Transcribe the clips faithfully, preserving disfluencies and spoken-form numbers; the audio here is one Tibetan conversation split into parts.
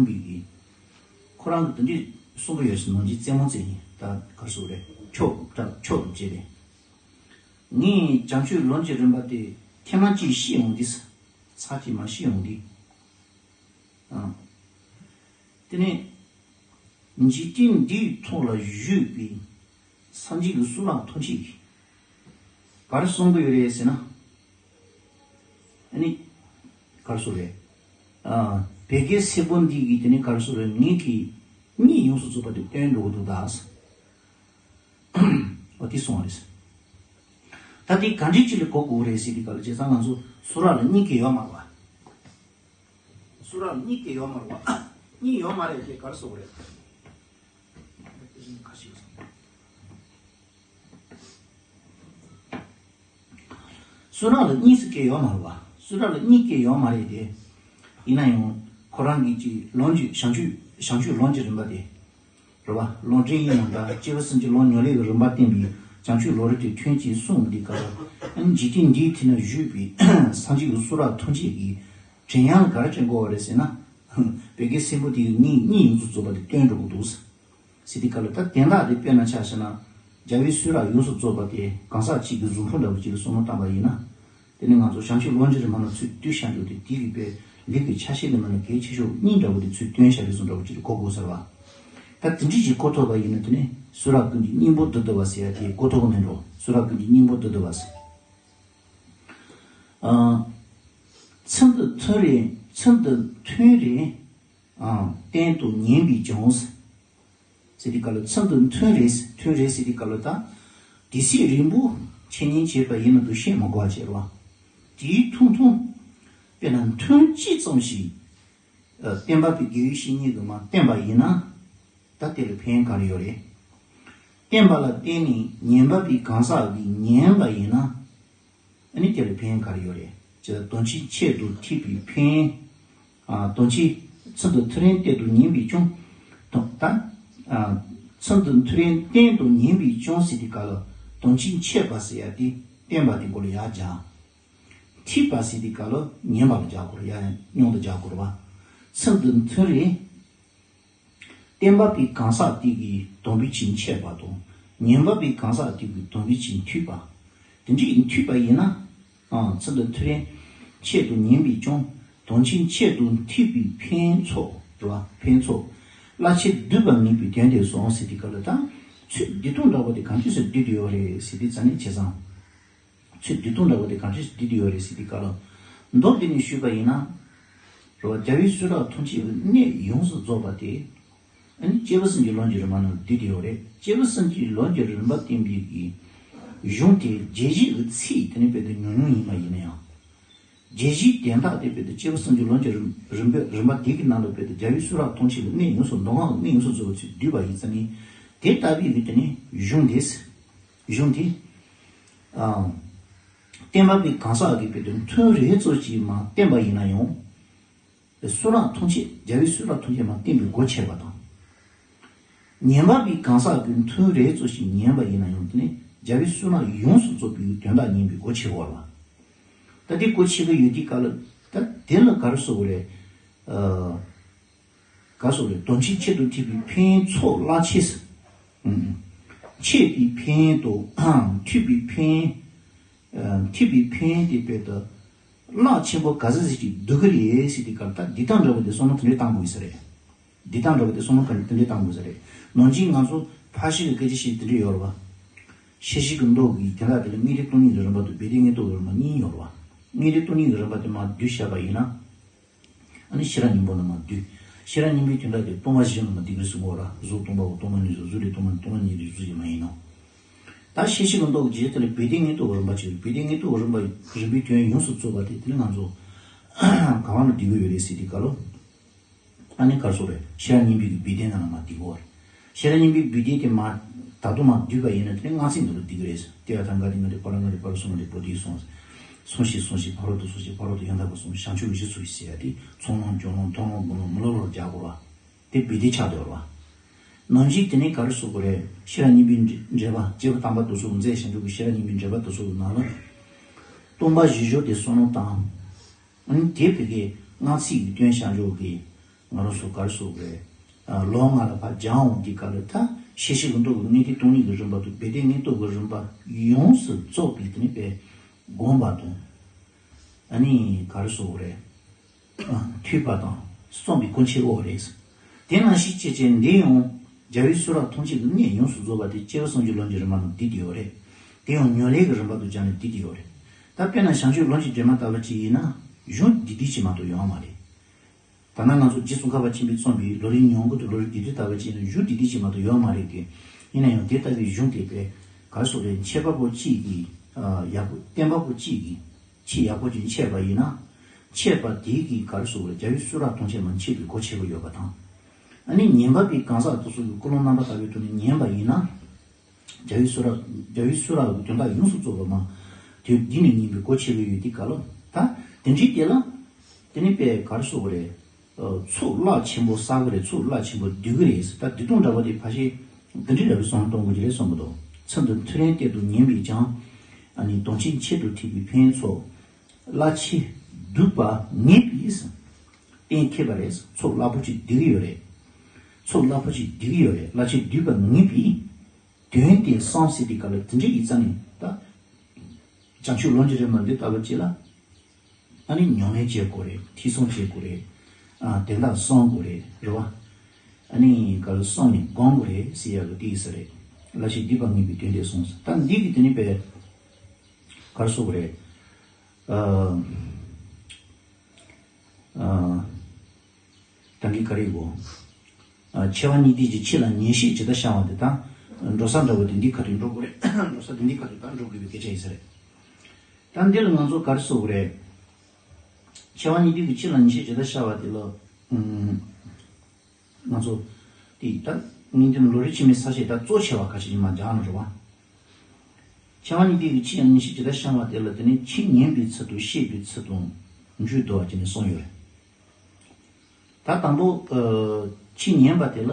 པའི་གི། ཁོ་རང་གི་དེ་འདྲའི་གསུང་གི་ཡོད་ཟེར། ནང་ཆེན་རྩེད་མོ་རྩེ་ཡིན་ད་ག་རེ་ཟེར་རེད། ཕྱོགས་ཕྱོགས་དང་བཅས་ཏེ། ངས་བྱང་ཆུབ་ལམ་གྱི་རིམ་པ་དེ་ཐེངས་མ་གཅིག་ཤེས་ཡོང་དུས། ཚར་གཅིག་མ་ཤེས་ཡོང་དུས། ཨ། དེ་ནས་འཇིག་རྟེན་འདིའི་ཐོག་ལ་བཞུགས་པའི་སངས་རྒྱས་ཀྱི་གསུང་རབ་ཐམས་ཅད་ཀྱིས་ག་རེ་གསུང་གི་ཡོད་རེད་ཟེར་ན། ཨ་ནི་ག་རེ་ཟེར་རེད། ཨ། བོད་སྐད་སེར་པོ་འདི་གིས་དེ་ནི་ག་རེ་ཟེར་རེད། ངེད་ཀྱི་གཉིད་ཡོངས་སུ་རྫོགས་པ་དེ་སྟོན་འགྲོ་གི་འདུག་ད། འོ་དེ་གསུངས་པ་རེད། ད་དེ་ག་འདྲའི་ཅིག་ལ་གོ་དགོས་རེད་ཟེར་དུས་སྐབས་ལ། བྱས་ཙང་ང་ཚོ་གསུང་རབ་ལ་གཉིད་ཀྱི་ཡོད་མ་རེད་པ། གསུང་རབ་ལ་གཉིད་ཀྱི་ཡོད་མ་རེད་པ། གཉིད་ཡོད་མ་རེད་དེ་ག་རེ་ཟེར་དགོས་རེད། གསུང་རབ་ལ་གཉིད་ཟེར་མཁན་ཡོད་མ་རེད་པ། གསུང་རབ་ལ་གཉིད་མཁན་ཡོད་མ་རེད་དེ། ཡིན་ན་ཡང་ཁོ་རང་གིས་ཅིག་ལམ་གྱི་བྱང་ཆུབ་བྱང་ཆུབ་ལམ་གྱི་རིམ་པ་དེ། རེད་པ། ལམ་འབྲས་གཉིས་ཡང་དག་སྐྱེས་བུ་སེམས་ཀྱི་ལམ་ཉམས་ལེན་གྱི་རིམ་པ་བསྟན་པའི་བྱང་ཆུབ་ལམ་རིམ་དེ་ཐུན་གཅིག་གསུངས་པ་འདི་ག་རེ། ཨ་ནི་འཇིག་རྟེན་འདིའི་ཐོག་ན་བཞུགས་པའི་སངས་རྒྱས་ཀྱི་གསུང་རབ་ཐམས་ཅད་ཀྱི་དྲན་ཡག་ལ་ག་རེ་དྲན་དགོས་པ་རེད་ཟེར་ན། བོད་སྐད་སེར་པོ་དེ་གིས་ངེད་གཉིད་ཡོངས་སུ་རྫོགས་པ་དེ་སྟོན་འགྲོ་གི་འདུག་ཟེར། ཟེར་དུས་སྐབས་ལ། ད་དེ་འདྲ་དེ་དཔེར་ན་ཆ་བཞག་ན། རྒྱལ་བའི་གསུང་རབ་ཡོངས་སུ་རྫོགས་པ་དེ་གང་ཟག་གཅིག་གི་གཟུགས་ཕུང་འདྲ་བོ་ཅིག་ལ་བསམ་བློ་བཏང་པ་ཡིན་ན། དེ་ནི་ང་ཚོ་བྱང་ཆུབ་ལམ་གྱི་རིམ་པ་ནང་ཚུར་བསྡུས་བཞག་འགྲོ་དུས། དེ་གི་དཔེ་ལུགས་ཀྱི་ཆ་ཤས་ཀྱི་ནང་ལ་གལ་ཆེ་ཤོས་གཉིད་འདྲ་བོ་དེ་ཚུར་བཏོན་བཞག་རེད་བཟོ་འདྲ་བོ་ཅིག་ལ་གོ་དགོས་ཟེར་བ། ད་དེ་འདྲ་ཅིག་གོ་ཐུབ་པ་ཡིན་ན། དེ་ནི་གསུང་རབ་ཀུན་གྱི་སྙིང་པོ་བསྡུ་བསྡུ་བ་ཟེར་ཡ་དེ་གོ་ཐུབ་ཀྱི་མེད་འགྲོ། གསུང་རབ་ཀུན་གྱི་སྙིང་པོ་བསྡུ་བསྡུ་བ་ཟེར། ཨ། ཚུལ་འདི་མཐུན་རེ། ཚུལ་འདི་མཐུན་རེ། ཨ། བསྟན་དུ་ཉན་པས་ཀྱང་། ཟེར་དུས་སྐབས་ལ། ཚུལ་འདི་མཐུན་རེ། མཐུན་རེ་ཟེར་དུས་སྐབས་ལ། ད་དེ་ཚེ་རིང་པོ་འཆད་ཉན་བྱས་པ་ཡིན་ན་དུ་བཤད་མ་དགོས་པ་བྱས་རེད་པ། དེའི་ཐུང་ཐུང་། དཔེར་ན་ཐུན་གཅིག་ཙམ་ཞིག་ཨ། བསྟན་པ་པའི་དགེ་བའི་བཤེས་གཉེན་གྱིས་མར་བསྟན་པ་ཡིན་ན། ད་དེ་ལ་ཕན་ག་རེ་ཡོད་རེད། བསྟན་པ་ལ་བརྟེན་ནས་ཉན་པ་པའི་གང་ཟག་གིས་ཉན་པ་ཡིན་ན། ཨ་ནི་དེ་ལ་ཕན་ག་རེ་ཡོད་རེད། ཅེས། དོན་ཆེན་ཆེད་དུ་ཐོས་པའི་ཕན། ཨ། དོན་ཆེན། ཚུལ་འདི་མཐུན་རེ་བསྟན་དུ་ཉན་པས་ཀྱང་། དང་། ད། ཨ། ཚུལ་འདི་མཐུན་རེ་བསྟན་དུ་ཉན་པས་ཀྱང་ཟེར་དུས་སྐབས་ལ། དོན་ཆེན་ཆེད་པ་ཟེར་ཡ་དེ་བསྟན་པ་དེ་མགོ་ལ་ཡར་སྦྱར། ཐོས་པ་ཟེར་དུས་སྐབས་ལ་ཉན་པ་ལ་སྦྱར་དགོས་རེད། ཡར་སྙིང་དུ་སྦྱར་དགོས་རེད་པ། ཚུལ་འདི་མཐུན་རེ། བསྟན་པ་པའི་གང་ཟག་དེ་གིས་དམ་པའི་ཆོས་འཆད་པ་དང་། ཉན་པ་པའི་གང་ཟག་དེ་གིས་དམ་པའི་ཆོས་ཐོས་པ། དེ་འདྲ་ཡིན། ཐོས་པ་ཡིན་ན། ཨང་། ཚུལ་འདི་མཐུན་རེ་ཆེད་དུ་ཉན་པས་ཀྱང་། དོན་ཆེན་ཆེད་དུ་ཐོས་པའི་ཕན་ཚོགས། རེད་པ། ཕན་ཚོགས། བླ་ཆེན་སྡུད་པ་མེད་པའི་དོན་དེ་སོང་ཟེར་དུས་སྐབས་ལ། ད་ཚུལ་འདི་དང་འདྲ་བ་དེ་གང་ཅི་ཟེར་སྡུད་དེ་ཡོད་རེད་ཟེར་དུས་ཙ་ནས་བྱས་ཙང་། ཚུལ་འདི་དང་འདྲ་བ་དེ་གང་ཅི་ཟེར་སྡུད་དེ་ཡོད་རེད་ཟེར་དུས་སྐབས་ལ། མདོར་བསྡུས་ནས་ཞུས་པ་ཡིན་ན། རེད་པ། རྒྱལ་བའི་གསུང་རབ་ཐམས་ཅད་ཀྱི་གནད་ཡོངས་སུ་རྫོགས་པ་དེ། ཨ་ནི་སྐྱེས་བུ་སེམས་ཀྱི་ལམ་གྱི་རིམ་པ་ནང་བསྡུས་ཏེ་ཡོད་རེད། སྐྱེས་བུ་སེམས་ཀྱི་ལམ་གྱི་རིམ་པ་བསྟན་པའི་གི་གཞུང་དེ་རྒྱས་བཤད་ཀྱི་ཚིག་དེ་ནི་དཔེ་དེ་ཉུང་ཉུང་ཡིན་པ་ཡིན་ན་ཡང་། རྒྱས་བཤད་དན་རྟགས་དེ་དཔེ་དེ་སྐྱེས་བུ་སེམས་ཀྱི་ལམ་གྱི་རིམ་རིམ་པ་རིམ་པ་དེ་གི་ནང་ལ་དཔེ་དེ་རྒྱལ་བའི་གསུང་རབ་ཐམས་ཅད་ཀྱི་གནད་ཡོངས་སུ། མདོ་སྔགས་ཀྱི་གནད་ཡོངས་སུ་རྫོགས་པའི་ཚུལ་བསྡུས་པ་ཡིན་ཙང་ནི། དེ་ལྟ་བུའི་གི་དེ་ནི་གཞུང་དེ། གཞུང་དེ། ཨ། བསྟན་པ་པའི་གང་ཟག་གིས་དཔེ་དེ་ཐུན་རེ་ཙམ་ཞིག་མར་བསྟན་པ་ཡིན་ན་ཡང་། གསུང་རབ་ཐམས་ཅད། རྒྱལ་བའི་གསུང་རབ་ཐམས་ཅད་མར་བསྟན་པའི་སྒོ་ཕྱེ་བ་དང་། ཉན་པ་པའི་གང་ཟག་གིས་ཐུན་རེ་ཙམ་ཞིག་ཉན་པ་ཡིན་ན་ཡང་། དེ་ནི་རྒྱལ་བའི་གསུང་རབ་ཡོངས་སུ་རྫོགས་པའི་དོན་དག་ཉན་པའི་སྒོ་ཕྱེ་བ་རེད་པ། ད་དེ་སྒོ་ཕྱེ་གི་ཡོད་དུས་སྐབས་ལ། ད་དེ་ལ་ག་རེ་ཟེར་དགོས་རེད། ཨ། ག་རེ་ཟེར་དགོས་རེད། དོན་ཆེན་ཆེད་དུ་ཐོས་པའི་ཕན་ཚོགས། བླ་ཆེན། ཨུམ། འཆད་པའི་ཕན་དང་། ཐོས་པའི་ཕན། ཨ། ཐོས་པའི་ཕན་དེ་དཔེ་དེ་རླབས་ཆེན་པོ་ག་ཚོད་ཅིག་འདུག་གི་རེད་ཟེར་དུས་སྐབས་ལ། ད་འདི་དང་འདྲ་བོ་དེ་བསམ་བློ་དེ་འདྲ་བཏང་དགོས་ས་རེད། འདི་དང་འདྲ་བོ་དེ་བསམ་བློ་ག་འདྲ་དེ་འདྲ་བཏང་དགོས་ས་རེད། ནང་བཞིན་ང་ཚོ་ཕར་ཕྱིན་གྱི་སྐད་ཆ་བཤད་དེ་འདྲ་ཡོད་རེད་པ། ཤེར་ཕྱིན་གྱི་མདོ་གི་དོན་དག་དེ་ལ་སྔོན་འགྲོའི་སྟོང་ཉིད་ཀྱི་རིམ་པ་དང་བོད་དོན་སྔོན་ཐོག་གི་རིམ་པ་གཉིས་ཡོད་རེད་པ། སྔོན་འགྲོའི་སྟོང་ཉིད་ཀྱི་རིམ་པ་དེ་མར་བསྡུས་བཞག་པ་ཡིན་ན། ཨ་ནི་ཤེས་རབ་སྙིང་པོ་ནང་མར་བསྡུས། ཤེས་རབ་སྙིང་པོའི་དོན་དག་དེ་སྟོང་པ་བཞི་ནང་མར་བསྡུས་ཀྱི་རེད་གསུང་གི་ཡོད་རེད། གཟུགས་སྟོང་པའོ། སྟོང་པ་ཉིད་དོ། གཟུགས་ལས་སྟོང་པ། སྟོང་པ་ཉིད་དོ། གཟུགས་ཀྱིས་མ་ཡིན་ནོ། ད་ཤེར་ཕྱིན་གྱི་མདོ་གི་རྗེས་དེ་ལ་བོད་དོན་སྔོན་ཐོག་གི་རིམ་པ་ཅིག་བོད་དོན་སྔོན་ཐོག་གི་རིམ་པ། རིམ་པའི་དོན་ཡོངས་སུ་རྫོགས་པ་དེ། དེ་ནི་ང་ཚོ་ག་པར་ལ་བསྡུས་ཀྱི་ཡོད་རེད་ཟེར་དུས་སྐབས་ལ། ཨ་ནི་ག་རེ་ཟེར་དགོས་རེད། ཤེས་རབ་སྙིང་པོའི་གི་བོད་དོན་ནང་ལ་མར་བསྡུས་ཀྱི་ཡོད་རེད། ཤེས་རབ་སྙིང་པོའི་བོད་དོན་དེ་མར་ད་དུང་མར་བསྡུས་པ་ཡིན་ན། དེ་ནི་སྔགས་ཚིག་འདི་ལ་བསྡུས་ཀྱི་རེད། ཏདྱ་ཐཱ། ག་དྷཱིཿ་ཏདྱ་ཐཱ། པཱ་ར་མ་ཏི་པཱ་ར་སུ་མ་ཏི་བོ་དྷི་སྭཱ་ཧཱ། སང་ཞིག་སང་ཞིག་ཕ་རོལ་ཏུ་སོང་ཞིང་། ཕ་རོལ་ཏུ་ཡང་དག་པར་སོང་ཞིང་། བྱང་ཆུབ་ཀྱི་གཞི་ཚུལ་བཞི་ཟེར་ཡ་དེ་ཚོགས་ལམ་སྦྱོར་ལམ་མཐོང་ལམ་སྒོམ་ལམ་མི་སློབ་པར་སྦྱར་དགོས་རེད་པ། དེ་བོད་དོན་ཆགས་བསྡད་ཡོད་རེད་པ། ནང་བཞིན་དེ་ནས་ག་རེ་ཟེར་དགོས་རེད། ཤེས་རབ་སྙིང་པོའི་འགྲེལ་པ། སྐྱེས་བུ་དམ་པ་དེ་ཚོ་གི། མཛད་བྱང་ཆུབ་ཀྱི་ཤེས་རབ་སྙིང་པོའི་འགྲེལ་པ་དེ་ཚོ་གི་ནང་ལ། སྟོང་པ་བཞི་སྦྱོར་དེ་བསམ་བློ་བཏང་། ཨ་ནི་དེ་བོད་སྐད་སྔགས་ཚིག་གི་སྟོན་བྱང་ཆུབ་ཀྱི། ང་རང་ཚོ་ག་རེ་ཟེར་དགོས་རེད། ཨ། ལོ་ལྔ་ལ་ཕར་སྦྱངས་འོང་དུས་སྐབས་ལ་ད་ཤེས་བྱའི་ལུང་རྟོགས་ཀྱི་དངོས་བསྟན་སྟོང་ཉིད་ཀྱི་རིམ་པ་དང་སྦས་དོན་དངོས་སྟོབས་ཀྱི་རིམ་པ་ཡོངས་སུ་རྫོགས་པའི་དེ་ནི་པའི་དགོངས་པ་དང་། ཨ་ནི་ག་རེ་ཟེར་དགོས་རེད། ཨ། ཐོས་པ་དང་བསམ་པའི་གོ་ཆོད་པོ་རེད། དེ་ནང་བཞིན་བྱས་བྱས་འདི་ཡང་རྒྱལ་བའི་གསུང་རབ་ཐམས་ཅད་ཀྱི་གནད་ཡོངས་སུ་རྫོགས་པ་དེ་སྐྱེས་བུ་སངས་རྒྱས་ལམ་གྱི་རིམ་པ་ནང་བསྡུས་ཏེ་ཡོད་རེད། དེ་ཡང་ཉམས་ལེན་གྱི་རིམ་པ་དང་སྦྱར་ནས་བསྡུས་ཏེ་ཡོད་རེད། ད་དཔེར་ན་བྱང་ཆུབ་ལམ་གྱི་སྒྲོན་མ་ལྟ་བུ་ཅིག་ཡིན་ན་གཞུང་འདི་འདི་ཅིག་མ་གཏོགས་ཡོད་མ་རེད། ད་ནང་ང་ཚོ་རྗེ་ཙོང་ཁ་པ་ཆེན་པོས་གསུངས་པའི་ལམ་རིམ་ཉམས་རྒུད་དང་ལམ་རིམ་བདུད་རྩི་ལྟ་བུ་ཅིག་ཡིན་ན་གཞུང་འདི་འདི་ཅིག་མ་གཏོགས་ཡོད་མ་རེད་དེ། ཡིན་ན་ཡང་དེ་ལྟ་བུའི་གཞུང་དེ་དཔེ་ག་རེ་ཟེར་དགོས་རེད། མཁས་པ་པོ་གཅིག་གིས། ཨ། ཡག་པོ་བསྟན་པ་པོ་གཅིག་གིས་ཆེས་ཡག་པོ་ཅིག་འཆད་པ་ཡིན་ན། འཆད་པ་དེ་གིས་ག་རེ་ཟེར་དགོས་རེད། རྒྱལ་བའི་གསུང་རབ་ཐམས་ཅད་ལ་འཆད་པའི་གོ་ཆོད་པོ་ཡོད་པ་དང་། ཨ་ནི་ཉན་པ་པའི་གང་ཟག་དེ་ཚོ་གིས་ཀུན་སློང་རྣམ་པར་དག་པའི་ཐོག་ནས་ཉན་པ་ཡིན་ན། རྒྱལ་བའི་གསུང་རབ། རྒྱལ་བའི་གསུང་རབ་ཀྱི་དོན་དག་ཡོངས་སུ་རྫོགས་པ་མ། དེ་འདི་ནས་ཉན་པའི་གོ་ཆོད་པོ་ཡོད་དུས་སྐབས་ལ། ད་དེ་འདྲའི་དེ་ལ། དེ་ནི་དཔེ་ག་རེ་ཟེར་དགོས་རེད། ཨ། ཚོགས་རླབས་ཆེན་པོ་བསགས་ཀྱི་རེད། ཚོགས་རླབས་ཆེན་པོ་བསྡུས་ཀྱི་རེད། ད་བསྡུས་གཏོང་འདྲ་བ་དེ་ཕལ་ཆེར་འདི་འདྲའི་འདྲ་བའི་བསམ་བློ་གཏོང་དགོས་ཀྱི་རེད་བསམ་གྱི་འདུག་ཚུལ་འདི་ཐུབ་རན་གཏེར་དུ་ཉན་པས་ཀྱང་། ཨ་ནི་དོན་ཆེན་ཆེད་དུ་ཐེག་པའི་ཕན་ཚོགས། རླབས་ཆེན་བསྡུས་པ་ངེས་པས། གཏན་འཁེལ་བ་རེད། ཚོགས་རླབས་པོ་ཆེ་བསྡུས་ཀྱི་ཡོད་རེད། ཚོགས་རླབས་པོ་ཆེ་བསྡུས་ཀྱི་ཡོད་རེད། རླབས་ཆེན་བསྡུས་པ་ངེས་པས། དོན་དེ་བསམ་ཟེར་དུས་སྐབས་ལ་དེ་འདྲའི་ཡིག་རྩ་ནས་ད། བྱང་ཆུབ་ལམ་གྱི་རིམ་པ་འདི་ལྟ་བུ་ཅིག་ལ། ཨ་ནི་ཉམས་ལེན་བྱེད་དགོས་རེད། ཐོས་བསམ་བྱེད་དགོས་རེད། ཨ། དོན་དག་བསམ་དགོས་རེད། རེད་བ། ཨ་ནི་ག་རེ་བསམ་ནས་སྒོམ་དགོས་རེད་ཟེར་ཡག་གི་དེ་ཡིན་ས་རེད། རླབས་ཆེན་བསྡུས་པ་ངེས་པའི་དོན་དེ་གསུངས་ས། ད་འདི་གི་དེ་ནི་དཔེ་ག་རེ་ཟེར་དགོས་རེད། ཨ། ཨ། ད་གིན་ག་རེ་ཡོད། ཨ། ཆེ་བ་གཉིས་ལྡན་གྱི་ཆོས་ལ་ཉན་བཤད་ཇི་ལྟར་བྱ་བ་དེ་དང་། འགྲོ་ས་འདྲ་བོ་དེ་འདི་ཁ་ཐུག་འགྲོ་དགོས་རེད། འགྲོ་ས་དེ་འདི་ཁ་ཐུག་ད་འགྲོ་དགོས་པའི་སྐད་ཆ་ཡིན་ས་རེད། ད་འདི་ལ་ང་ཚོ་ག་རེ་ཟེར་དགོས་རེད། ཆེ་བ་གཉིས་ལྡན་གྱི་ཆོས་ལ་ཉན་བཤད་ཇི་ལྟར་བྱ་བ་དེ་ལ། ཨུམ། ང་ཚོ་དེ་ད་ངེས་དོན་ལམ་རིམ་ཆེན་མོའི་ས་བཅད་ད་གཙོ་ཆེ་བ་ཁ་ཤས་ཅིག་མར་སྦྱར་ན་རེད་བ། ཆེ་བ་གཉིས་ལྡན་གྱི་ཆོས་ལ་ཉན་བཤད་ཇི་ལྟར་བྱ་བ་དེ་ལ་དེ་ནི་ཆོས་ཉན་པའི་ཚུལ་དང་བཤད་པའི་ཚུལ་དང་མཇུག་བསྡུ་བ་བྱས་ནས་གསུངས་ཡོད་རེད། ད་དང་པོ། ཨ། ཆོས་ཉན་པ་དེ་ལ།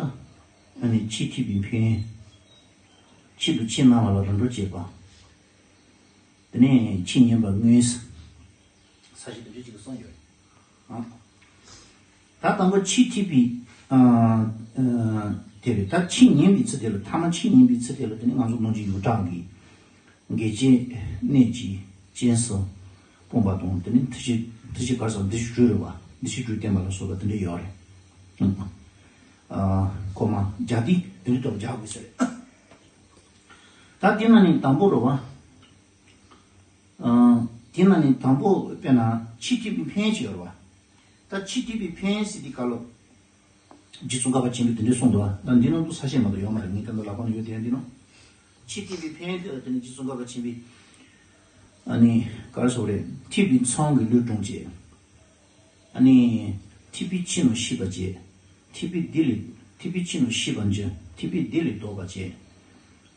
ཨ་ནི་ཆོས་ཐོས་པའི་ཕན་ཡོན། ཆེད་དུ་ཆོས་གནང་བ་ལ་རིམ་གྲོ་བྱེད་པ། དེ་ནས་ཆོས་ཉན་པར་བསྔོས། ས་བཅད་དེ་འདྲ་ཅིག་གསུངས་ཡོད། ཨ། ད་དང་པོ་ཆོས་ཐོས་པའི། ཨ། ཨ། དེ་རེད། ད་ཆོས་ཉན་པའི་ཚུལ་དེ་ལ། ཐ་མ་ཆོས་ཉན་པའི་ཚུལ་དེ་ལ་དེ་ནི་ང་ཚོ་ནང་ཆོས་ཡོངས་གྲགས་ཀྱི། འགལ་རྐྱེན་གནོད་བྱེད་རྐྱེན་གསུམ་སྤོང་བ་དང་། དེ་ནི་ཐུགས་རྗེ། ཐུགས་རྗེ་ག་རེ་ཟེར། འདི་ཞུ་རེད་བ། འདི་ཞུ་དྲུག་བསྟན་པ་ལ་སོགས་པ་དེ་འདྲ་ཡོད་རེད། ཨ། ཁོ་མ་རྒྱག་དུས་དེ་འདྲ་ཐོག་རྒྱག་དགོས་ཟེར། ད་དེ་ན་ནི་དང་པོ་རེད་བ། ཨ། དེ་ན་ནི་དང་པོ་དཔེར་ན་ཆོས་ཐོས་པའི་ཕན་ཡོན་ཅིག་ཡོད་རེད་བ། ད་ཆོས་ཐོས་པའི་ཕན་ཡོན་ཟེར་དུས་སྐབས་ལ། རྗེ་ཙོང་ཁ་པ་ཆེན་པོས་དེ་འདྲ་གསུངས་འདུག་བ། ད་འདི་ནང་དུ་ས་བཅད་མ་གཏོགས་ཡོད་མ་རེད། ངས་ད་ལྟ་ལག་པ་ན་ཡོད་དེ་འདི་ནང་། ཆོས་ཐོས་པའི་ཕན་ཡོན་དེ་ལ་དེ་ནི་རྗེ་ཙོང་ཁ་པ་ཆེན་པོས། ཨ་ནི་ག་རེ་ཟེར་དགོས་རེད། ཐོས་པས་མཚན་གྱི་ལུས་བཀྲུམ་བྱེད། ཨ་ནི་ཐོས་པས་ཕྱི་ནང་ཤེས་པར་བྱེད། ཐོས་པས་བདེ་ལས། ཐོས་པས་ཕྱི་ནང་ཤེས་པར་འགྱུར། ཐོས་པས་བདེ་ལས་ལྡོག་པར་བྱེད།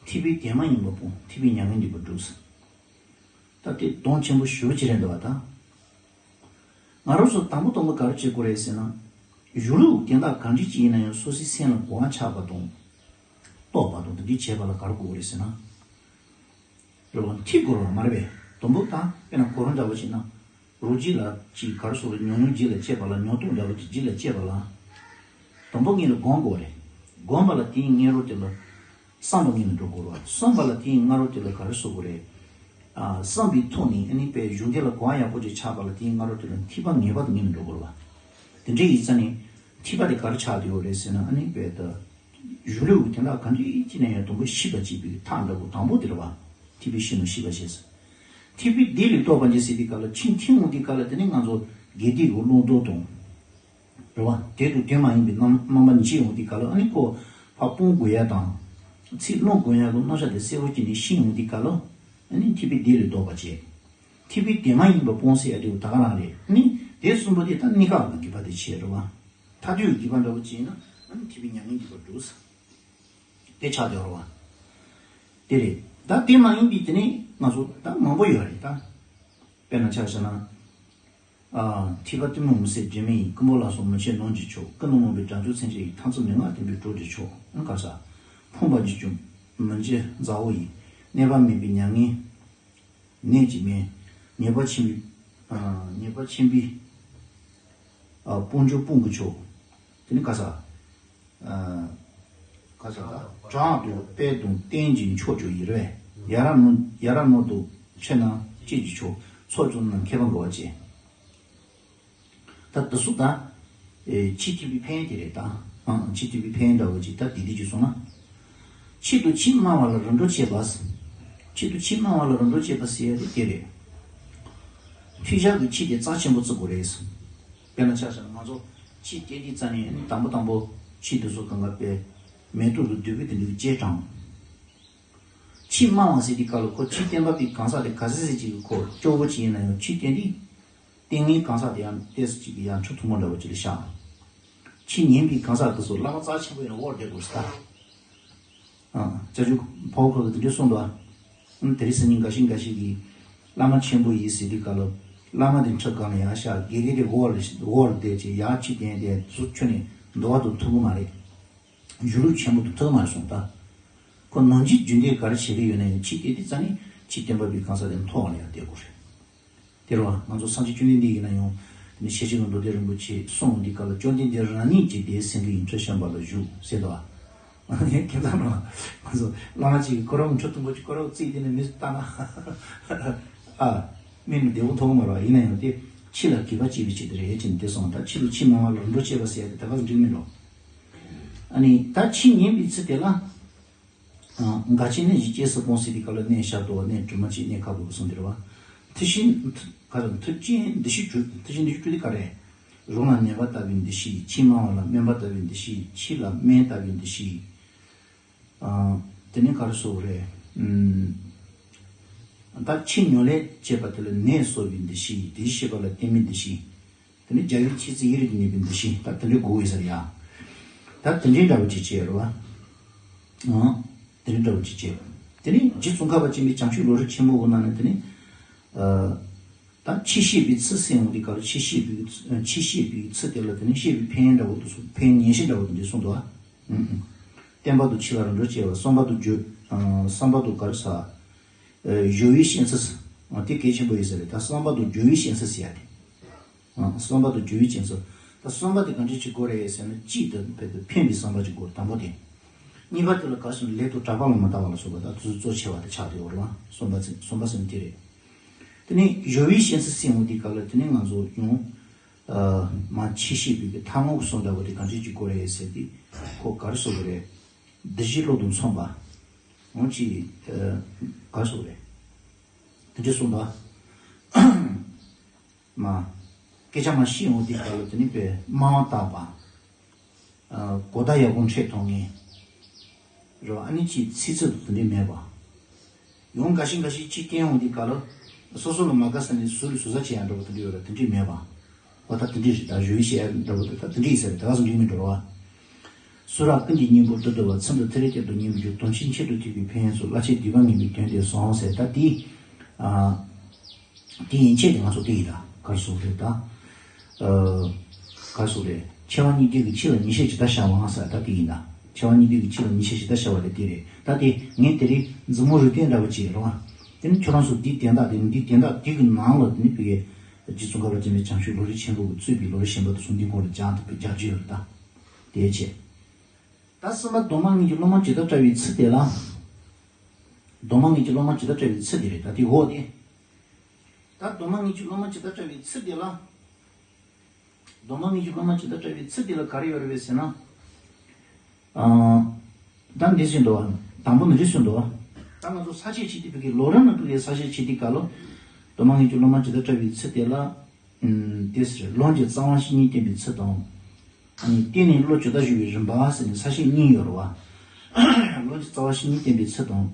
ཐོས་པས་དོན་མ་ཡིན་པ་སྤོང་། ཐོས་པས་མྱ་ངན་འདས་པ་སྒྲུབ། ད་དེ་དོན་ཆེན་པོ་ཞེ་པོ་ཅིག་རེད་འདུག་བ་ད། ང་རང་ཚོ་དང་པོ་དང་པོ་ག་རེ་བྱེད་དགོས་རེད་ཟེར་ན། གཞུང་ལུགས་དོན་དག་གང་འདྲ་ཅིག་ཡིན་ན་ཡང་སོ་སོའི་སེམས་ལ་གོ་བ་ཆགས་པ་དང་། རྟོགས་པ་དང་དེ་འདྲ་བྱེད་པ་ལ་ག་རེ་དགོས་རེད་ཟེར་ན། རེད་བ། ཐོས་དགོས་རེད་བ། མ་རེད་པས། དང་པོ་ད་དཔེར་ན་གོ་རིམ་འདྲ་བོ་བྱས་ན། རོ་རྗེས་ལ་ཅིག་ག་རེ་ཟེར་དགོས་རེད། ཉོན་མོངས་རྗེས་ལ་སྐྱེས་པ་ལ། ཉོན་མོངས་རྟོག་འདྲ་བོ་ཅིག་རྗེས་ལ་སྐྱེས་པ་ལ། དང་པོ་ངེད་ལ་སྒོམ་དགོས་རེད། སྒོམ་པ་ལ་དེའི་སྔོན་རོལ་དེ་ལ་བསམ་པ་ངེས་ནས་འགྲོ་དགོས་རེད་བ། བསམ་པ་ལ་དེའི་སྔ་རོལ་དེ་ལ་ག་རེ་ཟེར་དགོས་རེད། ཨ། བསམ་པའི་ཐོག་ནས་ཨ་ནི་དཔེ་གཞུང་དེ་ལ་གོ་བ་ཡག་པོ་ཅིག་ཆགས་པ་ལ་དེའི་སྔ་རོལ་དེ་ལ་ཐོས་པ་ངེས་པར་དུ་ངེས་ནས་འགྲོ་དགོས་རེད་བ། དེ་འདྲ་ཡིན་ཙང་ནས་ཐོས་པ་དེ་ག་རེ་ཆགས་བསྡད་ཡོད་རེད་ཟེར་ན། ཨ་ནི་དཔེ་ད་གཞུང་ལུགས་ཀྱི་དོན་དག་གང་འདྲ་ཅིག་ན་ཡང་དང་པོ་ཤེས་པར་བྱེད་པའི་ཐབས་འདྲ་པོ་དང་པོ་དེ་རེད་བ། ཐོས་པས་ཕྱི་ནང་ཤེས་པར་བྱེད་ཟེར། ཐོས་པས་བདེ་ལས་ལྡོག་པར་བྱེད་ཟེར་དུས་སྐབས་ལ། ཆོས་ཐོས་འོང་དུས་སྐབས་ལ་དེ་ནི་ང་ཚོ་དགེ་སྡིག་གི་བླང་དོར་དང་། རེད་བ། དེ་དང་དེ་མ་ཡིན་པའི་རྣམ་རྣམ་པ་འབྱེད་འོང་དུས་སྐབས་ལ། ཨ་ནི་ཁོ་ཕར་སྤོང་དགོས་ཡ་དང་། ཚིག་བླང་དགོས་ཡ་གི་རྣམ་གཞག་དེ་གསལ་པོ་བྱས་ནས་ཤེས་འོང་དུས་སྐབས་ལ། ཨ་ནི་ཐོས་པས་བདེ་ལས་ལྡོག་པར་བྱེད། ཐོས་པས་དོན་མ་ཡིན་པ་སྤོང་ཟེར་ཡ་དེ་ད་ག་རང་རེད། ཨ་ནི་དེ་གསུམ་པོ་དེ་ད་གནས་སྐབས་ཀྱི་དགེ་བ་དེ་བྱེད་རེད་བ། མཐར་ཐུག་གི་དགེ་བ་འདྲ་པོ་བྱས་ན། ཨ་ནི་ཐོས་པས་མྱ་ངན་འདས་པ་སྒྲུབ་ཟེར། དེ་ཆགས་བསྡད་རེད་བ། དེ་རེད། ད་དེ་མ་ཡིན་པའི་དེ་ནི་ང་ཚོ་ད་མང་པོ་ཡོད་རེད་ད། དཔེར་ན་ཆ་བཞག་ན། ཨ། ཐོས་པ་གཏི་མུག་མུན་སེལ་སྒྲིབ་མེད་ཡིན། ཀུན་རྟོག་ལ་སོགས་མུན་ཆད་ནོར་གྱི་མཆོག། ཀུན་ཏུ་སྨོན་པའི་སྒྲ་སྒྱུར་མཚན་ཅན་ཡིན། ཐར་ཚུལ་མན་ངག་བསྟན་པའི་གྲོགས་ཀྱི་མཆོག། ཨང་ག་ས། ཕོངས་པ་འཇིགས་སྐྱོབ་མུན་སེལ་མཛའ་བོ་ཡིན། གནས་པ་མེད་པའི་མྱ་ངན་ནད་ཀྱི་སྨན། ཉེས་པ་ཆེན་པོའི། ཨ། ཉེས་པ་ཆེན་པོའི། ཨ། དཔུང་འཇོམས་དཔུང་གི་མཆོག། དེ་ནི་ག་ས། ཨ། ག་ས་ད། བྲག་ཏུ་དཔལ་དང་རྟེན་ཅིང་མཆོག་གྱུར་ཡིད་རེད། ཡ་ར་ནོ་ཡ་ར་ནོ་དུ་ཕྱེ་ན་སྐྱེས་ཀྱི་མཆོག་ཚོགས་བཅུ་ན་མཁས་པ་འགོ་བ་ཅན། ད་དུ་སུ་ད། ཨེ་ཕྱི་ཐིག་པའི་ཕན་དེ་རེད་ད། ཨང་ཕྱི་ཐིག་པའི་ཕན་འདྲ་བོ་ཅིག་ད་དེ་དེ་ཅིག་སོང་ན། ཆེད་དུ་ཆེས་དམའ་བ་ལ་རིམ་གྲོ་བྱེད་པ། ཆེད་དུ་ཆེས་དམའ་བ་ལ་རིམ་གྲོ་བྱེད་པ་ཟེར་ཡ་དེ་དེ་རེད། མཐུན་བཞག་གི་ཆེད་དེ་རྩ་ཆེན་པོ་བརྩི་དགོས་རེད། དཔེར་ན་ཆ་བཞག་ན་ང་ཚོ་ཆེད་བསྟན་དུས་ཙ་ནས་དང་པོ་དང་པོ་ཆེད་དུ་སོ་གང་ག་པའི་མེ་ཏོག་ལ་བདུག་པའི་དེ་འདྲའི་སྐྱེས་དྲངས། ཆེས་དམའ་བ་ཟེར་དུས་སྐབས་ལ་ཁོ་ཆེད་བསྟན་པ་པའི་གང་ཟག་དེ་ག་ཟེ་ཟེ་ཅིག་གི་ཁོ་སྐྱོ་བོ་ཅིག་ཡིན་ན་ཡང་ཆེད་བསྟན་དུས། ལྟས་ངན་གང་ཟག་དེ་ཡང་ཏོག་ཙམ་ཅིག་གི་ཡང་ཁྲི་ཐུང་མོ་འདྲ་བོ་ཅིག་ལ་ཤར། ཆེས་ཉན་པའི་གང་ཟག་དེ་ཚོ་བླ་མ་རྩ་ཆེན་པོ་ཡིན་ན་དབོར་བསྡད་དགོས་ས། ཨ། ཅ་ཅུ་ཕོ་ཁོ་གི་དེ་འདྲ་གསུངས་འདུག་ཨ། དེ་རིང་སང་ཉིན་འགའ་ཞིག་འགའ་ཞིག་གིས་བླ་མ་ཆེན་པོ་ཡིན་ཟེར་དུས་སྐབས་ལ་བླ་མ་དེ་ཁྲི་སྒང་ལ་ཡར་ཤར། དགེ་རྒན་དེ་དབོར་དབོར་བསྡད་ཅིག་ཡར་ཆེད་བསྟན་དེ་ཚུར་ཁྱོན་ནས་འདུལ་བ་དང་མཐུན་གི་མ་རེད། གཞུང་ལུགས་ཆེན་པོ་དང་མཐུན་གི་མ་རེད་གསུངས་ད། ཁོ་ནང་ཆོས་རྒྱུན་ལྡན་ག་རེ་བྱེད་ཀྱི་ཡོད་ན་ཡང་ཆེད་བསྟན་དུས་ཙ་ནས་ཆེད་བསྟན་པ་པའི་གང་ཟག་དེ་མཐོ་བ་ལ་ཡར་བསྡད་དགོས་རེད། དེ་རུ་ང་ཚོ་སངས་རྒྱས་བཅོམ་ལྡན་འདས་ཡིན་ན་ཡང་དེ་ནི་ཤེར་ཕྱིན་གྱི་མདོ་སྡེ་རིན་པོ་ཆེ་གསུངས་འདི་སྐབས་ལ་བཅོམ་ལྡན་འདས་རང་ཉིད་ཀྱིས་དེའི་སེང་གེ་ཡི་ཁྲི་བཤམས་པ་ལ་བཞུགས་ཟེར་འདུག་བ། ངས་ཁྱེད་ཚང་ལ་ང་ཚོ་བླ་མ་གཅིག་གིས་ཁོ་རང་ཁྲི་མཐོན་པོ་གཅིག་ཁོ་རང་བརྩིགས་དེ་ནས་མི་ལྟ་ན་ཨ། མི་ནི་བདེ་བོ་མཐོང་གི་མ་རེད་བ། ཡིན་ན་ཡང་དེ་ཆེད་ལ་གུས་པ་བྱེད་པའི་ཆེད་དུ་རེད་ཅེས་དེ་གསུངས། ད་ཆེད་དུ་ཆེས་དམའ་བ་ལ་རིམ་གྲོ་བྱེད་པ་ཟེར་ཡ་དེ་ད་ག་ཟེ་འགྲིག་མིན་འགྲོ། ཨ་ནི་ད་ཆེས་ཉན་པའི་ཚུལ་དེ་ལ། འགའ་ཞིག་གནས་བཞི་སྐྱེ་སུ་སྤོང་ཟེར་དུས་སྐབས་ལ་གནས་ཞབས་ཏོག་གནས་གྲུབ་མ་གཅིག་གནས་ཁ་སྦུབ་གསུམ་དེ་རེད་བ། མཐུ་བཞི་མཐུ་ག་རེ་མཐུ་ཆེན་འདུ་ཤེས་བཅུ། མཐུ་ཆེན་འདུ་ཤེས་བཅུ་དེ་ག་རེ། རང་ལ་ཉེས་པ་ལྟ་བུའི་འདུ་ཤེས། ཆེས་དམའ་བ་ལ་དམན་པ་ལྟ་བུའི་འདུ་ཤེས། ཆེ་ལ་དམན་ལྟ་བུའི་འདུ་ཤེས། དེ་ནས་ག་རེ་ཟེར་དགོས་རེད། ད་ཆེས་ཉམས་ལེན་བྱེད་པ་དེ་ལ་ནད་གསོ་བའི་འདུ་ཤེས། དེ་བཞི་པ་ལ་བརྟན་མིན་འདུ་ཤེས། དེ་ནི་རྒྱལ་བའི་ཆེ་ཚིག་ཡིད་རིག་གནས་པའི་འདུ་ཤེས། ད་དེ་འདྲའི་དགོས་ཡོད་ས་རེད་ཡ། ད་དེ་འདྲའི་འདྲ་བོ་ཅིག་བྱས་རེད་བ། ཨང་། དེ་འདྲའི་འདྲ་བོ་ཅིག་བྱས། དེ་ནི་རྗེ་ཙོང་ཁ་པ་ཆེན་པོའི་བྱང་ཆུབ་ལམ་རིམ་ཆེན་མོ་འོ་ན་ནི་དེ་ནི། ད་ཆེས་བཤད་པའི་ཚུལ་ཟེར་འོང་དུས་སྐབས་ལ་ཆེས་བཤད་པའི་ཆེས་བཤད་པའི་ཚུལ་དེ་ལ་དེ་ནི་བཤད་པའི་ཕན་ཡོན་འདྲ་བོ་དེ་ཚོ་ཕན་ཡོན་ཉན་བཤད་འདྲ་བོ་དེ་འདྲ་གསུངས་འདུག་ཨ། བསྟན་པ་དང་ཆོས་ལ་རིམ་གྲོ་བྱེད་པ། གསུམ་པ་དང་བརྗོད། གསུམ་པ་དང་ག་རེ་ཟ། གཞོལ་བའི་བཤད་ཚུལ། དེ་གལ་ཆེན་པོ་ཡིན་ས་རེད། ད་གསུམ་པ་དང་བརྗོད་པའི་བཤད་ཚུལ་ཟེར་ཡ་དེ། གསུམ་པ་དང་བརྗོད་པའི་བཤད་ཚུལ། ད་གསུམ་པ་དེ་གང་འདྲ་བྱེད་དགོས་རེད་ཟེར་ན་གཅིག་དེ་ཕན་པའི་བསམ་པ་ཅིག་དགོས་དང་པོ་དེ། གཉིས་པ་དེ་ལ་ག་རེ་ཟེར་ན་ལས་དང་གྲགས་པ་ལ་མ་ལྟ་བ་ལ་སོགས་པ་ད་དེ་ཚོ་གཙོ་ཆེ་བ་དེ་ཆགས་བསྡད་ཡོད་རེད་བ། གསུམ་པ་ཚེ་གསུམ་པ་ཟེར་ན་དེ་རེད། དེ་ནས་གཞོལ་བའི་བཤད་ཚུལ་ཟེར་འོང་དུས་སྐབས་ལ་དེ་ནས་ང་ཚོ་ཡང་། མ་ཆེས་བཤད་པའི་གི་ཐལ་མོ་གི་སོ་འདྲ་བོ་དེ་གང་འདྲ་བྱེད་དགོས་རེད་ཟེར་དུས། ཁོ་ག་རེ་ཟེར་དགོས་རེད། འདུ་བྱེད་བློ་དང་མཚུངས་པ། འོ་ཅི། ག་རེ་ཟེར་དགོས་རེད། དེ་འདྲ་གསུངས་པ། མ། སྐད་ཆ་མ་བཤད་འོང་དུས་སྐབས་ལ་དེ་ནི་པའི་སྨྲ་བ་བརྟག་པ། གོ་བརྡ་ཡག་པོ་འཕྲོད་ཐུབ་མཁན། རེད་བ། ཨ་ནི་ཅིག་ཚིག་རྩུབ་དེ་འདྲ་མེད་པ། ཡང་འགའ་ཞིག་འགའ་ཞིག་ཅིག་སྐྱེ་འོང་དུས་སྐབས་ལ། སོ་སོ་ལ་མ་དགའ་ས་ནས་ཟུར་ལ་ཟུར་ཟ་བྱེད་ཡ་འདྲ་བོ་དེ་འདྲ་ཡོད་ར་དེ་འདྲ་མེད་པ། འོ་ད་དེ་འདྲ་རེད། ད་གཞོལ་བའི་བཤད་ཡ་འདྲ་བོ་དེ་ད་དེ་འདྲ་ཡིན་ས་རེད། ད་ག་ཟེ་འགྲིག་མིན་འགྲོ་ར་བ། སུ་ར་ཀུན་གྱི་སྙིང་པོ་བདུད་འདུལ་བ། ཚུལ་འདི་ཐེག་རེ་བསྐྱེད་དོ་སྙམ་པའི་རྒྱུ། དོན་ཆེན་ཆེད་དུ་ཐེག་པའི་ཕན་ཡོན་སོགས། བླ་ཆེན་སྡིག་པ་ངན་པའི་དོན་དེ་བཟང་ཟེར། ད་དེ། དེ་ཡན་ཆད་དེ་ང་ཚོ་དེ་ཡིན་ད། ག་རེ་ཟེར་དགོས་རེད་ད། ག་རེ་ཟེར་དགོས་རེད། ཆེ་བ་གཉིས་ལྡན་གྱི་ཕྱི་ལ་ཉེས་བཤད་ཇི་ལྟར་བྱ་བའང་ཟེར། ད་དེ་ཡིན་ད། ཆེ་བ་གཉིས་ལྡན་གྱི་ཕྱི་ལ་ཉེས་བཤད་ཇི་ལྟར་བྱ་བ་དེ་དེ་རེད། ད་དེ་ངས་དེ་རིང་མཛུབ་མོ་རུས་གཏད་འདྲ་བོ་བྱས་རེད་བ། དེ་ནི་ཁྱོད་རང་ཚོ་འདིའི་དན་རྟགས་དེ་ནི་འདིའི་དན་རྟགས་དེ་གི་ནང་ལ་དེ་ནི་ཕ་གི་རྗེ་ཙོང་ཁ་པ་ཆེན་པོའི་བྱང་ཆུབ་ལམ་རིམ་ཆེན་པོ་གིས་གཙོས་པའི་ལམ་རིམ་གཞན་པ་དང་གསུམ་འདིའི་སྒང་ལ་སྦྱར་ཐུབ་པའི་རྒྱ་ཆེ་ཡོད་རེད་ད། དེའི་ཕྱིར། ད་གསུམ་པ་མདོ་མང་ཉིད་ཀྱི་སློབ་མ་ཇི་ལྟར་བཀྲལ་བའི་ཚུལ་དེ་ལ། མདོ་མང་ཉིད་ཀྱི་སློབ་མ་ཇི་ལྟར་བཀྲལ་བའི་ཚུལ་དེ་རེད། ད་དེ་འོག་དེ། ད་མདོ་མང་ཉིད་ཀྱི་སློབ་མ་ཇི་ལྟར་བཀྲལ་བའི་ཚུལ་དེ་ལ། མདོ་མང་ཉིད་ཀྱི་སློབ་མ་ཇི་ལྟར་བཀྲལ་བའི་ཚུལ་དེ་ལ་ག་རེ་ཡོད་རེད་པས་ཟེར་ན། ཨ། ད་འདི་ཟེར་འདུག་བ། དང་པོ་ནི་འདི་ཟེར་འདུག་བ། ད་ང་ཚོ་ས་བཅད་བྱེད་དུས་ཕ་གི་ལམ་རིམ་ནང་ཕ་གི་ས་བཅད་བྱེད་དུས་སྐབས་ལ། མདོ་མང་ཉིད་ཀྱི་སློབ་མ་ཇི་ལྟར་བཀྲལ་བའི་ཚུལ་དེ་ལ། ཨུམ། དེ་ཟེར། ལམ་གྱི་རྩ་བ་བཤེས་གཉེན་བསྟེན་པའི་ཚུལ་དང་། ཨ་ནི་བསྟེན་ནས་བློ་ཇི་ལྟར་གཞོལ་བའི་རིམ་པ་ཟེར་ནས་ས་བཅད་གཉིས་ཡོད་རེད་བ། ལམ་གྱི་རྩ་བ་བཤེས་གཉེན་བསྟེན་པའི་ཚུལ་དང་།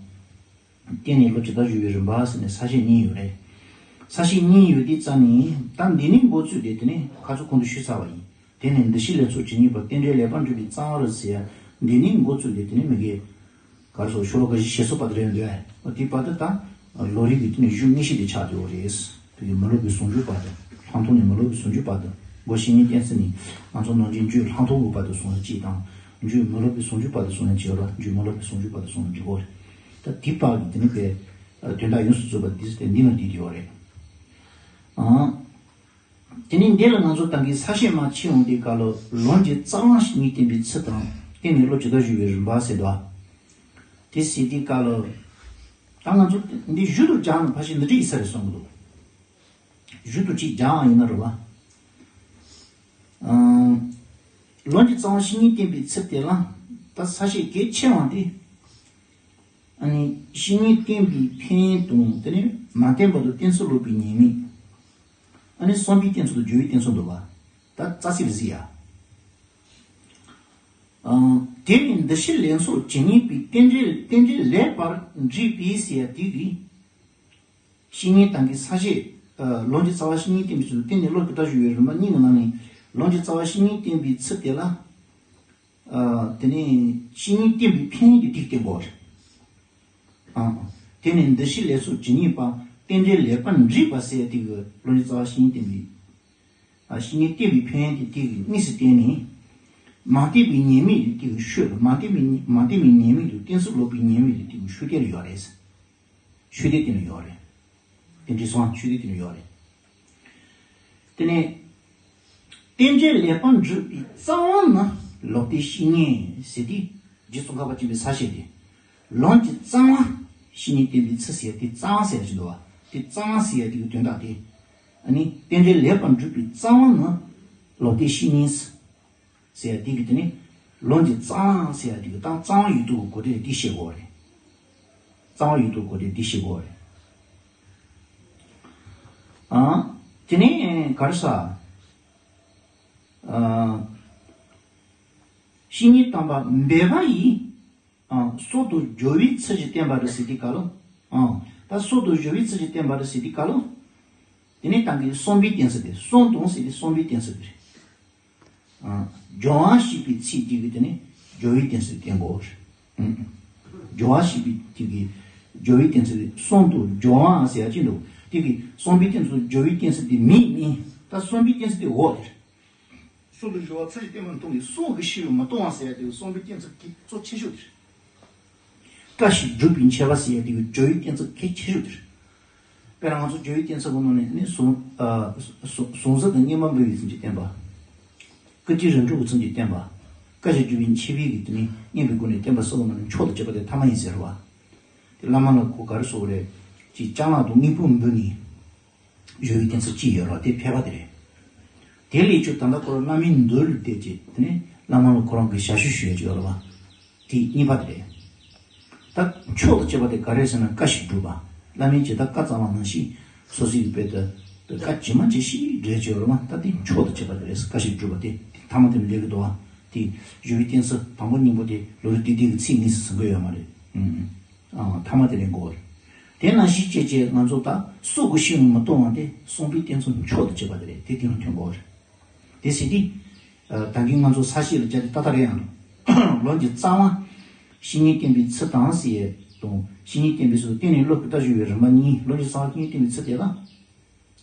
བསྟེན་ནས་བློ་ཇི་ལྟར་གཞོལ་བའི་རིམ་པ་ཟེར་ནས་ས་བཅད་གཉིས་ཡོད་རེད། ས་བཅད་གཉིས་ཡོད་དུས་ཙ་ནས་ད་འདི་ནས་འགོ་བཙུགས་ཏེ་དེ་ནས་ཁ་ཚུར་གོང་དུ་ཞུས་ཚར་བ་ཡིན། དེ་ནས་འདུ་ཤེས་ལས་ཚོགས་ཇི་སྙེད་པ། རྟེན་འབྲེལ་ལེགས་པར་འགྲུབ་པའི་རྩ་བ་རུ་ཟེར། འདི་ནས་འགོ་བཙུགས་ཏེ་དེ་ནས་མ་གི། ག་རེ་ཟེར། ཤོ་ལོ་ཀ་བཞི་ཞེ་སོགས་བར་དུ་རེད་འདུག་ཨ། དེའི་བར་དུ་ད་ལམ་རིམ་གྱི་དེ་ནས་གཞུང་ངེས་ཤེས་དེ་ཆགས་བསྡད་ཡོད་རེད། དེ་གི་མི་སློབ་པའི་ཟུང་འཇུག་བར་དུ། ལྷག་མཐོང་ནས་མི་སློབ་པའི་ཟུང་འཇུག་བར་དུ། སྒོ་བཤེས་གཉེན་བསྟེན་ཚུལ་ནི་ང་ཚོ་ནང་བཞིན་རྒྱུད་ལྷག་མཐོང་གི་བར་དུ་སོང་ན་གཅིག་དང་། རྒྱུད་མི་སློབ་པའི་ཟུང་འཇུག་བར་དུ་སོང་ན་གཅིག་ཡོད་ར། རྒྱུད་མི་སློབ་པའི་ཟུང་འཇུག་བར་དུ་སོང་ན་འགྲིག་གོ། ད་དེའི་བར་གྱི་དེ་ནི་པའི་དོན་དག་ཡོངས་སུ་རྫོགས་པ་འདི་ཟེར་ཏེ་འདི་ན་འདི་དེ་ཡོད་རེད། ཨང་། དེ་ནས་འདི་ལ་ང་ཚོ་ད་གིན་ས་བཤད་མ་ཕྱི་ཡོང་དུས་སྐབས་ལ་ལུང་གི་རྩ་བ་བཤེས་གཉེན་བསྟེན་པའི་ཚུལ་དང་བསྟེན་ནས་བློ་ཇི་ལྟར་གཞོལ་བའི་རིམ་པ་ཟེར་འདུག་དེ་ཟེར་དུས་སྐབས་ལ་ད་ང་ཚོ་འདི་གཞུང་དུ་སྦྱངས་ན་ཕལ་ཆེར་འདི་འདྲ་ཡིན་ས་རེད་བསམ་གྱི་འདུག་གཞུང་དུ་ཅིག་སྦྱངས་ཡིན་ན་རེད་བ། ཨང་། ལུང་གི་རྩ་བ་བཤེས་གཉེན་བསྟེན་པའི་ཚུལ་དེ་ལ་ད་ས་བཤད་གལ་ཆེ་བ་འདི། ཨ་ནི་བཤེས་གཉེན་བསྟེན་པའི་ཕན་ཡོན་དང་དེ་ནས་མ་བསྟེན་པར་དུ་བསྟེན་ཚུལ་ལོག་པའི་ཉེས་དམིགས། ཨ་ནི་བསམ་པས་བསྟེན་ཚུལ་དང་སྦྱོར་བས་བསྟེན་ཚུལ་འདུག་བ། ད་རྩ་ཚིག་རེ་གཟིགས་ཡ། ཨང་། དེ་ནི་འདུ་ཤེས་ལས་ཚོགས་ཇི་སྙེད་པའི་རྟེན་འབྲེལ་རྟེན་འབྲེལ་ལེགས་པར་འགྲིག་པའི་ཟེར་ཡ་དེ་གིས། བཤེས་གཉེན་དང་གི་ས་བཤད། ལུང་གི་རྩ་བ་བཤེས་གཉེན་བསྟེན་པའི་ཚུལ་བསྟེན་ནས་བློ་ཇི་ལྟར་གཞོལ་བའི་རིམ་པ་གཉིས་ཀྱི་ནང་ནས་ལུང་གི་རྩ་བ་བཤེས་གཉེན་བསྟེན་པའི་ཚུལ་དེ་ལ། དེ་ནས་བཤེས་གཉེན་བསྟེན་པའི་ཕན་ཡོན་དེ་ཏིག་བསྟན་དགོས་རེད། དེ་ནས་འདུ་ཤེས་ལས་ཚོགས་ཇི་སྙེད་པ་རྟེན་འབྲེལ་ལེགས་པར་འགྲིག་པ་ཟེར་ཏེ་གི་ལུང་གི་རྩ་བ་བཤེས་གཉེན་བསྟེན་པའི། བཤེས་གཉེན་བསྟེན་པའི་ཕན་ཡོན་དེ་ཏིག་གི་དངོས་སུ་བསྟན་ནས། མ་བསྟེན་པའི་ཉེས་དམིགས་དེ་ཏིག་གི་ཤོད་མ་བསྟེན་པའི་མ་བསྟེན་པའི་ཉེས་དམིགས་དེ་བསྟེན་ཚུལ་ལོག་པའི་ཉེས་དམིགས་དེ་ཏིག་གི་ཤོད་དེ་ལ་ཡོད་རེད། ཆོས་སྡེ་དེ་ནི་ཡོད་རེད། དེ་འདྲའི་སོང་ཆོས་སྡེ་དེ་ནི་ཡོད་རེད། དེ་ནས། རྟེན་འབྲེལ་ལེགས་པར་འགྲུབ་པའི་རྩ་བ་ནི་ལོག་ལྟའི་བཤེས་གཉེན་ཟེར་ཏེ། རྗེ་ཙོང་ཁ་པ་ཆེན་པོའི་ས་བཤད་དེ། ལུང་གི་རྩ་བ་བཤེས་གཉེན་བསྟེན་པའི་ཚུལ་ཟེར་ཏེ་རྩ་བ་ཟེར་ཡ་ཅིག་འདུག་བ། དེ་རྩ་བ་ཟེར་ཡ་དེ་གི་དོན་དག་དེ། ཨ་ནི་རྟེན་འབྲེལ་ལེགས་པར་འགྲུབ་པའི་རྩ་བ་ནི་ལོག་ལྟའི་བཤེས་གཉེན། ཟེར་ཡ་དེ་གི་དེ་ནི་ལུང་གི་རྩ་བ་ཟེར་ཡ་དེ་གི་ད་རྩ་བ་ཡོད་དུ་གོ་དེ་དེ་ཤེས་དགོས་རེད། རྩ་བ་ཡོད་དུ་གོ་དེ་དེ་ཤེས་དགོས་རེད། ཨ། དེ་ནི་ག་རེ་ཟ། ཨ། བཤེས་གཉེན་དམ་པ་འབད་པ་ཡིས། ཨ། སྲོག་ཏུ་སྦྱོར་བའི་ཚུལ་གྱིས་བསྟེན་པ་རེད་ཟེར་དུས་སྐབས་ལ། ཨ། ད་སྲོག་ཏུ་སྦྱོར་བའི་ཚུལ་གྱིས་བསྟེན་པ་རེད་ཟེར་དུས་སྐབས་ལ། དེ་ནས་ད་གིན་བསམ་པས་བསྟེན་ཚུལ་དེ་བསམ་དང་ཟེར་ཏེ་བསམ་པས་བསྟེན་ཚུལ་དེ་རེད། ཨ། སྦྱོར་བ་ཞེས་པའི་ཚིག་དེ་གིས་དེ་ནི་སྦྱོར་བས་བསྟེན་ཚུལ་བསྟན་དགོས། ཨ། སྦྱོར་བ་ཞེས་པའི་དེ་གིས་སྦྱོར་བས་བསྟེན་ཚུལ་བསམ་དང་སྦྱོར་བ་ཟེར་ཡ་ཅིག་འདུག་དེ་གིས་བསམ་པས་བསྟེན་ཚུལ་སྦྱོར་བས་བསྟེན་ཚུལ་དེ་མིན་མིན་ད་བསམ་པས་བསྟེན་ཚུལ་དེ་འོག་དེ་རེད། སྲོག་ཏུ་སྦྱོར་བ་ཚུལ་གྱིས་བསྟེན་པ་མཐོང་གི་སྲོག་གི་ཤེས་པས་མི་གཏོང་བ་ཟེར་ཡ་དེ་བསམ་པས་བསྟེན་ཚུལ་གྱི་གཙོ་ཆེ་ཤོས་དེ་རེད། བཀའ་བཞིན་སྒྲུབ་པའི་མཆེད་པ་ཟེར་ཡ་དེ་གི་སྦྱོར་བས་བསྟེན་ཚུལ་གལ་ཆེ་ཤོས་དེ་རེད། དཔེར་ན་ང་ཚོ་སྦྱོར་བས་བསྟེན་ཚུལ་གྱི་ནང་ནས་ནི་ཟུང་ཨ་ཟུང་ཟུང་ཟད་དང་སྙེམས་པ་འབུལ་བའི་ཚུལ་གྱིས་བསྟེན་པ། བཀུར་སྟི་རིམ་གྲོ་གི་ཚུལ་གྱིས་བསྟེན་པ། བཀའ་བཞིན་སྒྲུབ་པའི་མཆེད་པའི་གི་དེ་ནི་སྙེམས་པའི་སྒོ་ནས་བསྟེན་པ་སོགས་ཀྱི་ནང་ནས་མཆོག་ཏུ་གཅེས་པ་དེ་ཐ་མ་ཡིན་ཟེར་བ། དེ་བླ་མ་ལ་གོ་ག་རེ་ཟེར་དགོས་རེད། ཅིག་སྤྱང་ལག་དང་དངོས་པོ་འབུལ་ནས། སྦྱོར་བའི་བསྟེན་ཚུལ་གཅིག་ཡོད་རེད་བ་དེ་ཕལ་པ་དེ་རེད། དེ་ལས་ཀྱང་ད་ལྟ་ཁོ་རང་བླ་མའི་མདུན་ལ་བསྡད་ཅིག་དེ་ནས་བླ་མ་ལ་ཁོ་རང་གི་ཞབས་ཞུ་ཞུ་ཡ་ཅིག་ཡོད་རེད་བ། དེ་གཉིས་པ་དེ་རེད། ད་མཆོག་ཏུ་གཅེས་པ་དེ་ག་རེ་ཟེར་ན་བཀའ་བཞིན་སྒྲུབ་པ། བླ་མས་ཇི་ལྟར་བཀའ་སྩལ་བ་ནང་བཞིན་སོ་སོའི་དཔེ་དེ་བཀའ་ཇི་མ་ཇི་བཞིན་འགྲེལ་བྱས་ཡོད་རེད་བ། ད་དེ་མཆོག་ཏུ་གཅེས་པ་དེ་རེད། བཀའ་བཞིན་སྒྲུབ་པ་དེ་དེ་ཐ་མ་དེ་ལ་སླེབས་ཀྱི་འདུག་བ། དེ་སྦྱོར་བའི་བསྟེན་ཚུལ་དང་པོ་གཉིས་པོ་དེ་ལོ་རེ་ཏིག་ཏིག་གི་ཚིག་གཉིས་སུ་ཟིན་གྱི་ཡོད་མ་རེད། ཨང་། ཐ་མ་དེ་ལེན་དགོས་རེད། དེ་ནང་བཞིན་བྱས་བྱས་ང་ཚོ་ད་སྲོག་གི་ཤེས་པས་མི་གཏོང་བ་དེ་བསམ་པས་བསྟེན་ཚུལ་མཆོག་ཏུ་གཅེས་པ་དེ་རེད། དེ་དེ་ཡང་ཐོན་དགོས་རེད། དེ་ཟེར་དུས། ད་གིན་ང་ཚོ་ས་བཤད་ལ་བྱ་དེ་ཏག་ཏག་རེད་ཡང་། ལུང་གི་རྩ་བ། བཤེས་གཉེན་བསྟེན་པའི་ཚུལ་དང་ཟེར་ཡས་དང་བཤེས་གཉེན་བསྟེན་པའི་ཚུལ་བསྟེན་ནས་བློ་ཀུན་ལྟར་གཞོལ་བའི་རིམ་པ་གཉིས། ལུང་གི་རྩ་བ་བཤེས་གཉེན་བསྟེན་པའི་ཚུལ་དེ་ལ།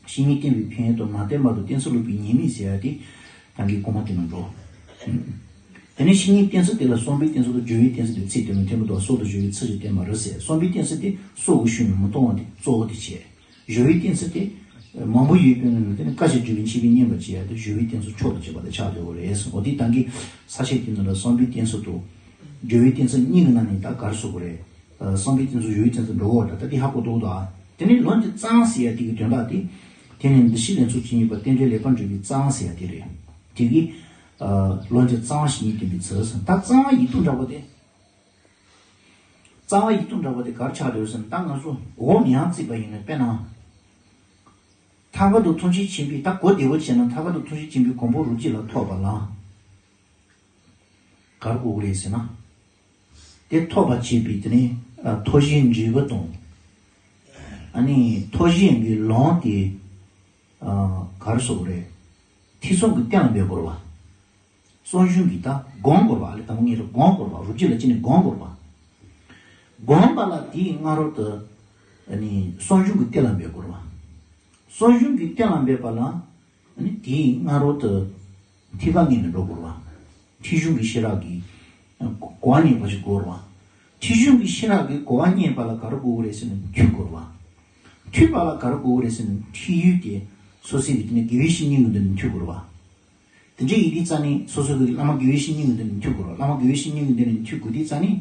བཤེས་གཉེན་བསྟེན་པའི་ཕན་ཡོན་དང་མ་བསྟེན་པར་དུ་བསྟེན་ཚུལ་ལོག་པའི་ཉེས་དམིགས་ཟེར་ཡ་དེ་ད་གིན་གོང་མ་དེ་ནང་འགྲོ། དེ་ནས་བཤེས་གཉེན་བསྟེན་ཚུལ་དེ་ལ་བསམ་པས་བསྟེན་ཚུལ་དང་སྦྱོར་བས་བསྟེན་ཚུལ་དེ་ཚིག་དེ་ནང་མཐུན་པ་དང་སྲོག་ཏུ་སྦྱོར་བའི་ཚུལ་གྱིས་བསྟེན་པ་རེད་ཟེར། བསམ་པས་བསྟེན་ཚུལ་དེ་སྲོག་གི་ཤེས་པས་མི་གཏོང་བ་དེ་གཙོ་བོ་དེ་བྱས། སྦྱོར་བའི་བསྟེན་ཚུལ་དེ་མང་པོ་ཡོད་པའི་ནང་ནས་དེ་ནི་བཀའ་བཞིན་སྒྲུབ་པའི་མཆེད་པས་སྙེམས་པར་བྱེད་ཡ་དེ་སྦྱོར་བའི་བསྟེན་ཚུལ་མཆོག་ཏུ་གཅེས་པ་དེ་ཆགས་ཡོད་རེད། འོ་དེ་ད་གིན་ས་བཤད་དེ་ནང་ལ་བསམ་པའི་བསྟེན་ཚུལ་དང་སྦྱོར་བའི་བསྟེན་ཚུལ་གཉིས་ཀྱི་ནང་ནས་ད་ག་རེ་ཟེར་དགོས་རེད། བསམ་པའི་བསྟེན་ཚུལ་སྦྱོར་བའི་བསྟེན་ཚུལ་འགྲོ་གི་ཡོད་རེད། ད་དེ་ཧ་གོ་འདུག་ད། དེ་ནས་ལུང་གི་རྩ་བ་ཟེར་ཡ་དེ་གི་དོན་དག་དེ། དེ་ནི་འདུ་ཤེས་ལས་ཚོགས་ཇི་སྙེད་པ་རྟེན་འབྲེལ་ལེགས་པར་འགྲུབ་པའི་རྩ་བ་ཟེར་ཡ་དེ་རེད། དེ་གི་ལུང་གི་རྩ་བ་བཤེས་གཉེན་བསྟེན་པའི་ཚུལ་ཟེར། ད་རྩ་བ་ཡིག་ཐོག་འདྲ་པོ་དེ། རྩ་བ་ཡིག་ཐོག་འདྲ་པོ་དེ་ག་རེ་ཆགས་འདུག་ཟེར་ན། ད་ང་ཚོ་འོག་མ་ཡང་བརྩིས་པ་ཡིན་ན། དཔེར་ན། ཐར་པ་དང་ཐམས་ཅད་མཁྱེན་པའི། ད་གོ་བདེ་བོ་བྱས་ན་ཐར་པ་དང་ཐམས་ཅད་མཁྱེན་པའི་གོ་འཕང་རབ་རྒྱས་ལ་ཐོབ་པ་ལ་ག་རེ་དགོས་ཀྱི་རེད་ཟེར་ན། དེ་ཐོབ་པར་བྱེད་པའི་དེ་ནི་ཐོབ་བྱའི་འབྲས་བུ་དང་། ཨ་ནི་ཐོབ་བྱེད་ཀྱི་ལམ་དེ་ག་རེ་ཟེར་དགོས་རེད། ཐེ་ཚོམ་གྱིས་གཏན་ལ་འབེབས་དགོས་རེད་བ། བསམ་བྱུང་གིས་ད་བསྒོམ་དགོས་རེད་བ། ཨ་ལས་དང་པོ་ངེས་རེད། བསྒོམ་དགོས་རེད་བ། རབ་རྒྱས་ལ་བྱས་ནས་བསྒོམ་དགོས་རེད་བ། བསྒོམས་པ་ལ་དེའི་སྔ་རོལ་དུ་ཨ་ནི་བསམ་བྱུང་གིས་གཏན་ལ་འབེབས་དགོས་རེད་བ། བསམ་བྱུང་གིས་གཏན་ལ་འབེབས་པ་ལ་ཨ་ནི་དེའི་སྔ་རོལ་དུ་ཐོས་པ་རྙེད་ནས་འགྲོ་དགོས་རེད་བ། ཐོས་བྱུང་གི་ཤེས་རབ་ཀྱིས་གོ་བ་རྙེད་པ་ཞིག་དགོས་རེད་བ། ཐོས་བྱུང་གི་ཤེས་རབ་ཀྱིས་གོ་བ་རྙེད་པ་ལ་ག་རེ་དགོས་ཀྱི་རེད་ཟེར་ན་ཐོས་དགོས་རེད་བ། ཐོས་པ་ལ་ག་རེ་དགོས་ཀྱི་རེད་ཟེར་ན་ཐོས་ཡུལ་དེ་ སོ་སོའི་གི་དེ་ནས་དགེ་བའི་བཤེས་གཉེན་གི་མདུན་ནས་འཁྱུད་དགོས་རེད་བ། དེ་འདྲ་ཡིན་དུས་ཙ་ནི་སོ་སོ་གི་བླ་མ་དགེ་བའི་བཤེས་གཉེན་གི་མདུན་ནས་འཁྱུད་དགོས་རེད། བླ་མ་དགེ་བའི་བཤེས་གཉེན་གི་མདུན་ནས་འཁྱུད་དགོས་དུས་ཙ་ནི་